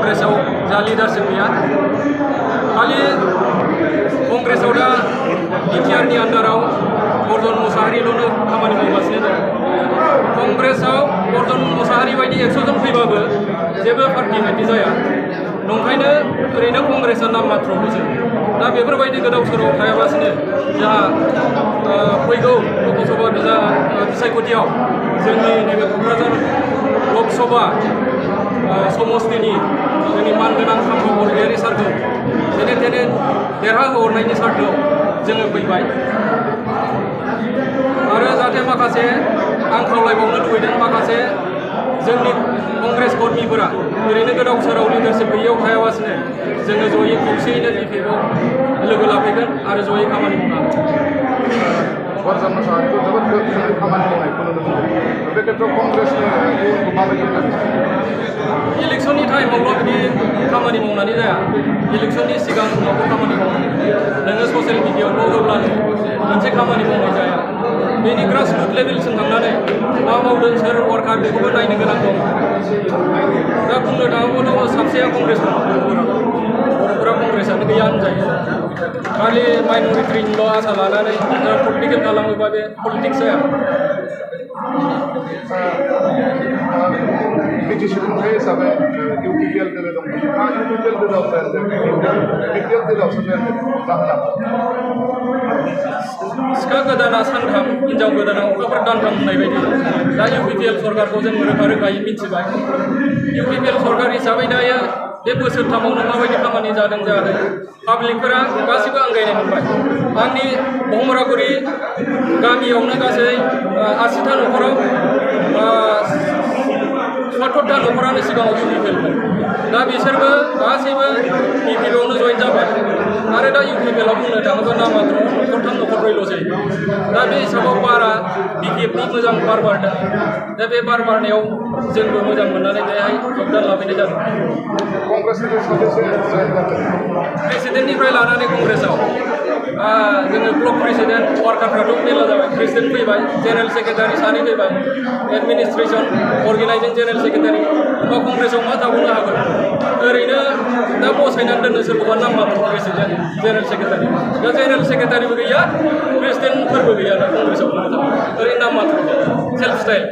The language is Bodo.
कंग्रेसाव जा लिडारशिप गैया खालि कंग्रेसाव दा बिटिआरनि आन्डाराव अर्जन मुसाहारिल'नो खामानि मावगासिनो दं। कंग्रेसाव अर्जन मुसाहारि बायदि 100 जन फैबाबो जेबो पार्टि बायदि जाया, नंखायनो ओरैनो कंग्रेसआ नाम मात्र'ल'सो। दा बेफोरबायदि गोदाव सोराव थायालासिनो जोंहा फैगौ लकसभा बिसायख'थियाव जोंनि नैबे क'क्राझार लकसभा समस्तिनि जोंनि मानगोनां खाम्फा बरगयारि सारखौ जेने थेने देरहाहोहरनायनि सार्थआव जोङो फैबाय। आरो जाहाथे माखासे आं खावलायबावनो लुबैदों, माखासे जोंनि कंग्रेस कर्मिफोरा ओरैनो गोदाव सोराव लिडारशिप गैयैयाव थायालासिनो जोङो जयै खौसेयैनो बिपिएफआव लोगो लाफैगोन आरो जयै खामानि मावगोन। अर्जन मुसाहारिखौ जोबोद गोख्रोङै खामानि मावनायखौ नुनो मोनो। बे खेत्रआव कंग्रेसनि इयुनखौ माबायदि इलेक्सननि टाइमावल' बिदि खामानि मावनानै जाया, इलेक्सननि सिगां उनावबो खामानि मावनांगौ। नोङो ससियेल मिडियायावल' होब्लानो मोनसे खामानि मावनाय जाया, बेनि ग्रासरुट लेभेलसिम थांनानै मा मावदों सोर वार्कार बेखौबो नायनो गोनां दं। दा बुंनो थाङोब्लाथ' साबसेया कंग्रेस दं, बर'फोरा कंग्रेसआनो गैया होनजायो। खालि माइन'रिटिनिल' आसा लानानै पलिटिकेल खालामोबा बे पलिटिक्स जाया। बिटिसि खुंथाय हिसाबै इउपिपिएल दोलो दं, इउपिपिएल दोलोआव बिपिएल दोलोआव जाहोना सिखा गोदाना सानथाम, हिनजाव गोदाना अखाफोर दानथाम होननाय बायदि दा इउपिपिएल सरकारखौ जों रोखा रोखायै मिथिबाय। इउपिपिएल सरकार हिसाबै दायो बे बोसोरथामावनो माबायदि खामानि जादों जायाखै पाब्लिकफोरा गासिबो आंगायनाय मोनबाय। आंनि भमरागुरि गामियावनो गासै 80टा न'खराव 70टा न'खरानो सिगाङाव इउपिपिएलमोन। दा बिसोरबो गासैबो बिपिएफआवनो जइन जाबाय आरो दा इउपिपिएलआव बुंनो थाङोब्ला नामात्र न'खरथाम न'खरब्रैल'सै। दा बे हिसाबाव बारा बिपिएफनि मोजां बार बारदों। दा बे बार बारनायाव जोंबो मोजां मोननानै बेहाय जगदान लाफैनाय जादों। प्रेसिडेन्टनिफ्राय लानानै कंग्रेसआव जोङो ब्लक प्रेसिडेन्ट, वार्कारफ्राथ' मेरला जाबाय, प्रेसिडेन्ट फैबाय, जेनेरेल सेक्रेटारि सानै फैबाय, एडमिनिस्ट्रेसन अर्गेनाइजिं जेनेरेल सेक्रेटारि। होमबा कंग्रेसआव मा थाबावनो हागोन? ओरैनो दा बसायनानै दोननो सोरखौबा नाम मात्र प्रेसिडेन्ट, जेनेरेल सेक्रेटारि। दा जेनेरेल सेक्रेटारिबो गैया, प्रेसिडेन्टफोरबो गैया दा कंग्रेसआव बुंनो थाङोब्ला, ओरैनो नाम मात्र सेल्फ स्टाइल।